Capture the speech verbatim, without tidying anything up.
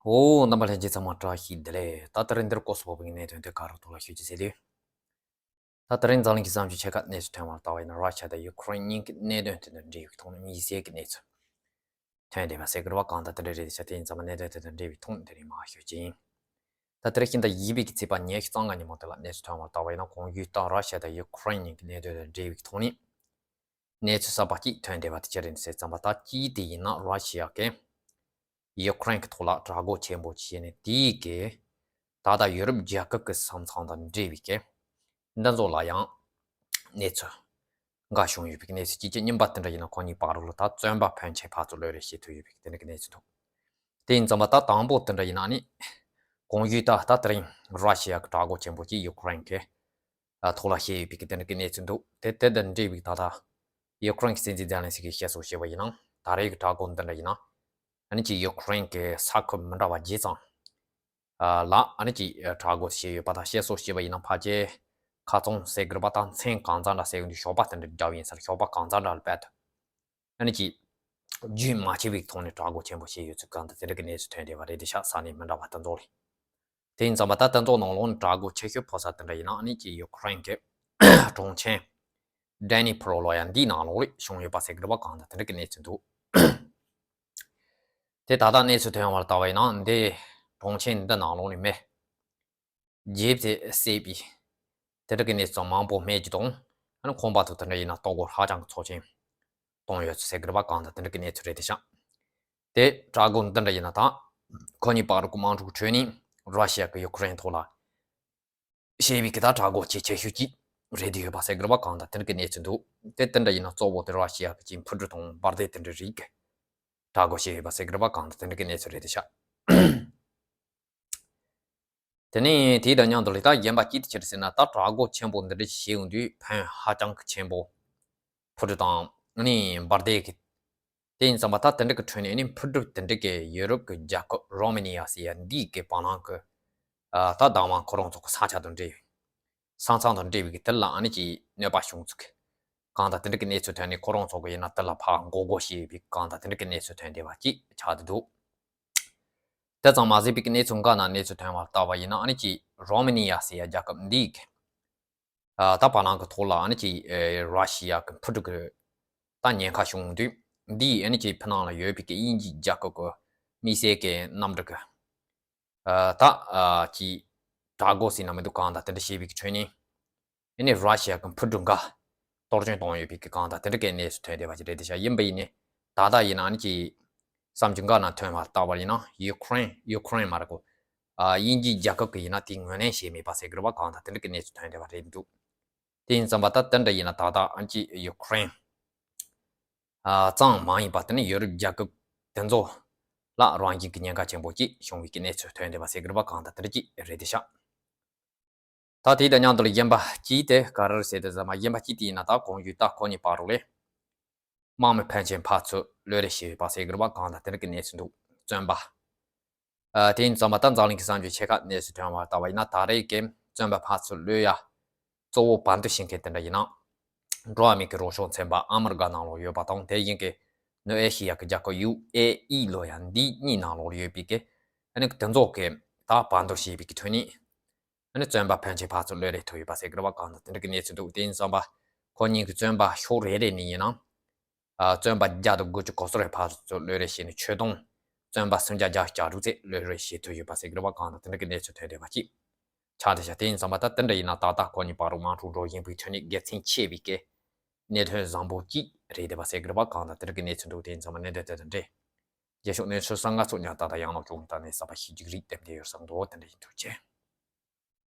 ཨོ། རྣམ་པ་ལྷན་རྒྱས་ཚང་མ་བཀྲ་ཤིས་བདེ་ལེགས། ད་དེ་རིང་འདིར་སྐོར་སུ་བབས་པའི་གནད་དོན་དེ་ག་རུ་ཐོག་ལ་ཞུ་རྒྱུ་ཟེར་དུས། ད་དེ་རིང་འཛམ་གླིང་གི་བསམ་ཚུལ་ཆེ་ཁག་གནས་ཚུལ་ཐོན་པར་ལྟ་བ་ཡིན་ན། ར་ཤ་དང་ཡུ་ཁུ་རེན་གཉིས་ཀྱི་གནད་དོན་དེ་དང་འབྲེལ་བའི་ཐོག་ནས་དམིགས་བསལ་གྱི་གནས་ཚུལ་ཐོན་བསྡད་པ་ཟེར་དགོས་རེད་པ། གང་ལྟར་དེ་འདྲ་རེད་ཤག་དེ་ཡིན་ཙང་མ་གནད་དོན་དེ་དང་འབྲེལ་བའི་ཐོག་ནས་དེ་རིང་མར་ཞུ་རྒྱུ་ཡིན། ད་དེ་རིང་ཕྱི་ཟླ་བཞི་པའི་གི་ཚེས་པ་ཉི་ཤུ་རྩ་ལྔ་ཉིན་མོ་དེ་ལ་གནས་ཚུལ་ཐོན་པར་ལྟ་བ་ཡིན་ན། གོང་ཞུས་ལྟར་ར་ཤ་དང་ཡུ་ཁུ་རེན་གཉིས་ཀྱི་གནད་དོན་དང་འབྲེལ་བའི་ཐོག་ནས། གནས་ཚུལ་གསར་པ་གཅིག་ཐོན་བསྡད་པ་དེ་ཅི་རེད་ཟེར་ཙམ་པ། ད་གཅིག་དེ་ཡིན་ན་ར་ཤི་ཡ་གིས་ཡུ་ཁུ་རེན་གྱི་ཐོག་ལ་དྲག་རྒོལ་ཆེན་པོ་བྱས་ནས། དེའི་གི་ད་ལྟ་ཡུ་རོབ་རྒྱལ་ཁབ་ཀྱི་ས་མཚམས་དང་འབྲེལ་བའི་གི་འདི་ཚོ་ལ་ཡང་གནས་ཚུལ་འགའ་བྱུང་ཡོད་པའི་གནས་ཚུལ་གཅིག་གི། གཉིས་པ་དེ་འདྲ་ཡིན་ན་ཁོ་གཉིས་བར་ལ་ད་བཙོན་པ་ཕོན་ཆེ་ཕར་ཚུར་གློད་རེས་བྱེད་ཐུབ་ཡོད་པའི་དེ་འདྲ་གི་གནས་ཚུལ་འདུག་དེ་ཡིན་ཙམ་པ་ད་དང་པོ་དེ་འདྲ་ཡིན་ན་ནི། གོང་ཞུས་ལྟར་ད་དེ་རིང་ར་ཤི་ཡ་གི་དྲག་རྒོལ་ཆེན་པོ་གཅིག་ཡུ་ཁུ་རེན་གྱི་ཐོག་ལ་བྱས་ཡོད་པའི་གི་དེ་འདྲ་གི་གནས་ཚུལ་འདུག་དེ་དེ་དང་འབྲེལ་བའི་ད་ལྟ་ཡུ་ཁུ་རེན་གྱི་སྲིད་འཛིན་ཛེ་ལན་སི་ཀིས་བཤད་སྲོལ་བྱས་པ་ཡིན་ན། ད་རེས་ཀྱི་དྲག་རྒོལ་འདི་འདྲ་ཡིན་ན། ཨ་ནི་ཅིག་ཡུ་ཁུ་རེན་གྱི་ས་ཁུལ་མི་འདྲ་བ་བརྒྱད་ཙམ་ལ་ཨ་ནི་ཅིག་དྲག་རྒོལ་བྱས་ཡོད་པ་དང་། བཤད་སྲོལ་བྱས་པ་ཡིན་ན་ཕལ་ཆེར་ཁ་ཚོན་ཟེར་དགོས་རེད་པ། ད་མཚན་གང་ཙམ་འདྲ་ཟེར་ཡོང་དུས་ཞོགས་པ་དེ་འདྲ་རྒྱབ་ཡིན་ས་རེད། ཞོགས་པ་གང་ཙམ་འདྲ་ལ་བལྟས་དུས། ཨ་ནི་ཅིག་རྒྱུན་མ་ཆད་པའི་ཐོག་ནས་དྲག་རྒོལ་ཆེན་པོ་བྱས་ཡོད་ཚུལ་གང་དང་དེ་འདྲ་གི་གནས་ཚུལ་ཐོན་བསྡད་པ་རེད་དེ་ཤག་ས་གནས་མི་འདྲ་བ་དེ་ཚོ་ལ། དེ་ཡིན་ཙམ་པ་ད་དེ་ཚོ་ནང་ལོགས་ནས་དྲག་རྒོལ་ཆེ་ཤོས་ཕོག་ས་དེ་འདྲ་ཡིན་ན། ཨ་ནི་ཅིག་ཡུ་ཁུ་རེན་གྱི་གྲོང་ཁྱེར་ཌེ་ནི་པྲོ་ལབ་ཡ་འདིའི་ནང་ལོགས་ལ་བྱུང་ཡོད་པ་ཟེར་གི་རེད་པ། གང་དང་དེ་འདྲ་གི་གནས་ཚུལ་འདུག་དེ་ད་ལྟ་གནས་ཚུལ་ཐོན་བར་ལྟ་བ་ཡིན་ན། འདི་གྲོང་ཁྱེར་འདི་ནང་ལོགས་ནས་མི་བརྒྱད་ཙམ་བསད་པའི་དེ་འདྲ་གི་གནས་ཚུལ་མང་པོ་སྨྲས་ཀྱི་འདུག་ཨ་ནི་ཁང་པ་དང་དེ་འདྲ་ཡིན་ན་ལྟོ་གོས་ཧ་ཅང་གི་ཚབས་ཆེན་གཏོང་ཡོད་ཚུལ་ཟེར་གི་རེད་པ། གང་དང་དེ་འདྲ་གི་གནས་ཚུལ་རེད་དེ་ཤག་དེ་དྲག་རྒོལ་འདི་འདྲ་ཡིན་ན་ད་ཁོ་གཉིས་བར་གྱི་དམག་འཁྲུག་ཁྲོད་ནས་ར་ཤི་ཡ་གིས་ཡུ་ཁུ་རེན་ཐོག་ལ་བྱས་པའི་གི་ད་དྲག་རྒོལ་ཆེ་ཆེ་ཤོས་གཅིག་རེད་བསྡད་ཡོད་པ་ཟེར་གི་རེད་པ། གང་དང་དེ་འདྲ་གི་གནས་ཚུལ་འདུག་དེ་དེ་འདྲ་ཡིན་ན་གཙོ་བོ་དེ་ར་ཤི་ཡ་གི་ཅིག་འཕུར་གྲུ་དང་འབར་མདེལ་དེ་འདྲ་རིགས་ཀྱིས་དྲག་རྒོལ་བྱས་ཡོད་པ་ཟེར་གི་རེད་པ། གང་དང་དེ་འདྲ་གི་གནས་ཚུལ་རེད་དེ་ཤག་དེ་ནས་དེ་དང་མཉམ་དུ་ལ་ད་གཞན་པ་གཅིག་དེ་ཅི་རེད་ཟེར་ན། ད་དྲག་རྒོལ་ཆེན་པོ་འདི་འདྲ་བྱས་ཡོང་དུས་ཕོན་ཧ་ཅང་གི་ཆེན་པོ། འཕུར་གྲུ་དང་ཨ་ནི་འབར་མདེལ་གྱི། དེ་ཡིན་ཙམ་པ་ད་དེ་འདྲ་གི་ཁྲོད་ནས་ཨ་ནི་འཕུར་གྲུ་དེ་འདྲ་གི་ཡུ་རོབ་ཀྱི་རྒྱལ་ཁབ་རོ་མེ་ནི་ཡ་ཟེར་ཡ་འདི་གི་བར་ལམ་གྱི་ཨ་ད་བདག་དབང་ཁོ་རང་ཚོ་གི་ས་ཆ་དང་འབྲེལ། ས་མཚམས་དང་འབྲེལ་བའི་གི་དེ་ལ་ཨ་ནི་ཅིག་གནོད་པ་བྱུང་ཚུལ་གྱི་གང་དང་དེ་འདྲ་གི་གནས་ཚུལ་ཐོན་ནས། ཁོ་རང་ཚོ་གི་ཡིན་ན་དེ་ལ་ཕར་འགོག་རྒོལ་བྱས་ཡོད་པའི་གང་དང་དེ་འདྲ་གི་གནས་ཚུལ་ཐོན་བསྡད་པ་ཅིག་ཆགས་བསྡད་འདུག་དེ་ཙམ་མ་ཟད་པའི་གནས་ཚུལ་འགའ་ནང་གནས་ཚུལ་ཐོན་པར་ལྟ་བ་ཡིན་ན། ཨ་ནི་ཅིག་རོ་མེ་ནི་ཡ་ཟེར་ཡ་རྒྱལ་ཁབ་འདིའི་གི་ཨ་ད་བར་ལམ་གྱི་ཐོག་ལ་ཨ་ནི་ཅིག་ཨེ་ར་ཤི་ཡ་གི་འཕུར་གྲུ་གི་ད་ཉེན་ཁ་བྱུང་དུས། འདིས་ཨ་ནི་ཅིག་ཕྱི་ནང་ལ་ཡོད་པའི་གི་དབྱིན་ཇིའི་རྒྱལ་ཁབ་ཀྱི་དམིགས་བསལ་གྱི་གནམ་གྲུ་གི་ཨ་ད་ཨ་ཅིག་དྲག་རྒོལ་ཟེར་ན་མི་འདུག་གང་དང་དེ་འདྲ་བྱས་པའི་གི་ཁྲོད་ནས། ཨ་ནི་ར་ཤི་ཡ་གི་འཕུར་གྲུ་འགའ་གཏོར་སྐྱོན་བཏང་ཡོད་པའི་གི་གང་དང་དེ་འདྲ་གི་གནས་ཚུལ་ཐོན་བསྡད་པ་ཅིག་རེད་དེ་ཤག་ཡིན་པ་ཡིན་ནའི་ད་ལྟ་ཡིན་ན་ཨ་ནི་ཅིག་བསམ་ཚུལ་འགའ་ནང་ཐོན་པར་ལྟ་བ་ཡིན་ན། ཡུ་ཁུ་རེན་ཡུ་ཁུ་རེན་མ་རེད་གོ། ཨ་དབྱིན་ཇིའི་རྒྱལ་ཁབ་ཀྱིས་ཡིན་ན་དེ་ངོས་ལེན་བྱས་མེད་པ་ཟེར་གི་རེད་པ། གང་དང་དེ་འདྲ་གི་གནས་ཚུལ་ཐོན་བསྡད་པ་རེད་འདུག་དེ་ཡིན་ཙམ་པ་ད་དེ་འདྲ་ཡིན་ན་ད་ལྟ་ཨ་ནི་ཅིག་ཡུ་ཁུ་རེན་ཨ་ཙམ་མ་ཡིན་པ་དེ་ནི་ཡུ་རོབ་རྒྱལ་ཁབ་དེ་ཚོ་ལ་རང་བཞིན་གྱི་ཉེན་ཁ་ཆེན་པོ་ཅིག་བྱུང་བའི་གི་གནས་ཚུལ་ཐོན་བསྡད་པ་ཟེར་གི་རེད་པ། གང་དང་དེ་འདྲ་ཅིག་རེད་དེ་ཤག་ད་དེ་དང་མཉམ་དུ་ལ་གཞན་པ་གཅིག་དེ་ག་རེ་རེད་ཟེར་དུས་ཙམ་པ། གཞན་པ་གཅིག་དེ་ཡིན་ན་ད་གོང་ཞུས་ལྟར་ཁོ་གཉིས་བར་ལ་དམག་མི་ཕོན་ཆེན་ཕར་ཚུར་གློད་རེས་བྱས་ཡོད་པ་ཟེར་གི་རེད་པ། གང་དང་དེ་འདྲ་གི་གནས་ཚུལ་འདུག་བཙོན་པ། ཨ་དེ་ཡིན་ཙམ་པ་ད་འཛམ་གླིང་གི་བསམ་ཚུལ་ཆེ་ཁག་གནས་ཚུལ་ཐོན་པར་ལྟ་བ་ཡིན་ན། ད་རེས་ཀྱི་བཙོན་པ་ཕར་ཚུར་གློད་ཡ་གཙོ་བོ་བར་འདུམ་བྱེད་མཁན་དེ་འདྲ་ཡིན་ན། འགྲོ་བ་མིའི་གི་རང་སྐྱོང་ཚན་པ་ཨ་མི་རི་ཀ་ནང་ལོགས་ཡོད་པ་དང་། དེ་བཞིན་གྱི་ནུབ་ཨེ་ཤི་ཡ་གི་རྒྱལ་ཁབ་ཡུ་ཨེ་ཨི་ལབ་ཡ་འདི་གཉིས་ནང་ལོགས་ཡོད་པའི་གི་ཨ་ནི་དེ་ཚོ་གི་ད་བར་འདུམ་བྱས་པའི་གི་ཁྲོད་ནས། ཨ་ནི་བཙོན་པ་ཕོན་ཆེ་ཕར་ཚུར་གློད་རེས་ཐུབ་ཡོད་པ་ཟེར་གི་རེད་པ། གང་དང་དེ་འདྲ་གི་གནས་ཚུལ་འདུག་དེ་ཡིན་ཙམ་པ་ཁོ་གཉིས་ཀྱི་བཙོན་པ་ཕྱོགས་རེ་རེ་ནས་ཡིན་ན། ཨ་བཙོན་པ་བརྒྱ་དང་དགུ་བཅུ་གོ་ཙམ་རེ་ཕར་ཚུར་གློད་རེས་བྱས་ནས། ཁྱོན་བསྡོམས་བཙོན་པ་སུམ་བརྒྱ་བརྒྱད་ཅུ་གྱ་དྲུག་ཙམ་གློད་རེས་བྱེད་ཐུབ་ཡོད་པ་ཟེར་གི་རེད་པ། གང་དང་དེ་འདྲ་གི་གནས་ཚུལ་ཐོན་བསྡད་པ་ཅིག་ཆགས་བསྡད་ཤག་དེ་ཡིན་ཙམ་པ་ད་དེ་འདྲ་ཡིན་ན་ད་ལྟ་ཁོ་གཉིས་བར་དུ་དམག་འཁྲུག་འགྲོ་བཞིན་པའི་ཁྲོད་ནས་དགེ་མཚན་ཆེ་བའི་གི་གནད་དོན་བཟང་པོ་གཅིག་རེད་བསྡད་པ་ཟེར་གི་རེད་པ། གང་དང་དེ་འདྲ་གི་གནས་ཚུལ་འདུག་དེ་ཡིན་ཙམ་པ་གནད་དོན་དེ་དང་འབྲེལ། རྒྱལ་ཕྱོགས་གནས་ཚུལ་གསར་ང་ཚོ་ཉག་ཏག་ཏག་ཡང་ལོག་བྱུང་ད་ནས་གསར་པ་ཞིག་ཅིག་རིགས་དེབ་འདི་ཡོད་བསམ་འདུག་དེ་འདྲ་ཡིན། ཐུགས་རྗེ་ཆེ།